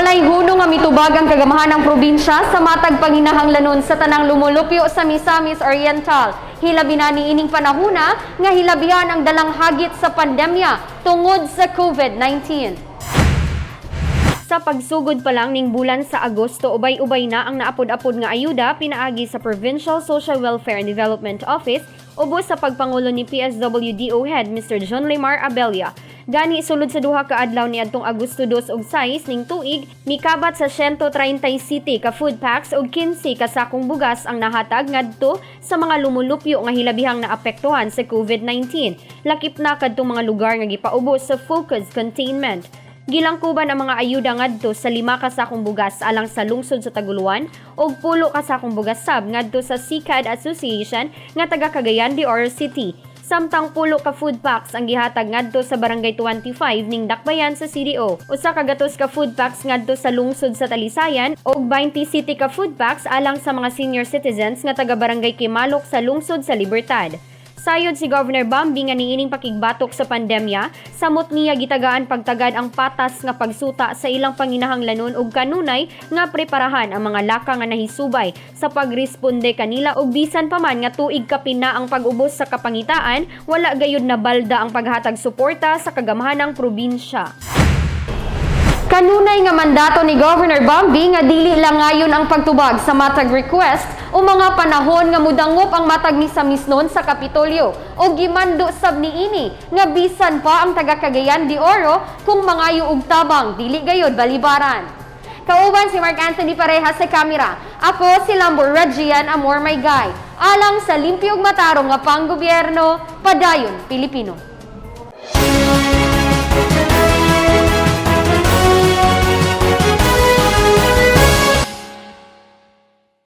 Walay hunong nga mitubag ang kagamahanang probinsya sa matag panginahanglanon sa tanang lumulupyo sa Misamis Oriental. Hilabi na niining panahuna nga hilabihan ang dalang hagit sa pandemya tungod sa COVID-19. Sa pagsugod pa lang ning bulan sa Agosto, ubay-ubay na ang naapod-apod nga ayuda pinaagi sa Provincial Social Welfare and Development Office ubos sa pagpangulo ni PSWDO Head Mr. John Lemar Abella. Gani sulod sa duha ka adlaw niadtong Agosto 2 ug 6 ning tuig, mikabat sa 130 city ka food packs ug 15 ka sakong bugas ang nahatag ngadto sa mga lumulupyo nga hilabihang naapektuhan sa COVID-19. Lakip na kadtong mga lugar nga gipaubos sa focus containment. Gilangkuban ang mga ayuda ngadto sa 5 ka sakong bugas alang sa lungsod sa Taguluan ug 10 ka sakong bugas sab ngadto sa CICAD Association nga taga Cagayan de Oro City. Samtang 10 ka food packs ang gihatag ngadto sa Barangay 25 ning Dakbayan sa CDO. 100 ka food packs ngadto sa lungsod sa Talisayan ug 20 city ka food packs alang sa mga senior citizens nga taga Barangay Kimalok sa lungsod sa Libertad. Sayod si Governor Bambi nga niining pakigbatok sa pandemya, samot niya gitagaan pagtagad ang patas nga pagsuta sa ilang panginahanglanon ug kanunay nga preparahan ang mga laka nga nahisubay sa pagresponde kanila ug bisan pa man nga tuig kapin na ang pag-ubos sa kapangitaan, wala gayud na balda ang paghatag suporta sa kagamahanang probinsya. Kanunay nga mandato ni Governor Bambi nga dili lang ngayon ang pagtubag sa matag request o mga panahon nga mudangop ang matag misamisnon sa Kapitolyo o gimando sab niini nga bisan pa ang taga Cagayan de Oro kung mangayo og tabang, dili gayod balibaran. Kauban si Mark Anthony Pareja sa kamera. Ako si Lambo Rajian Amor May Guy. Alang sa limpyo ug matarong nga panggobyerno, padayon, Pilipino.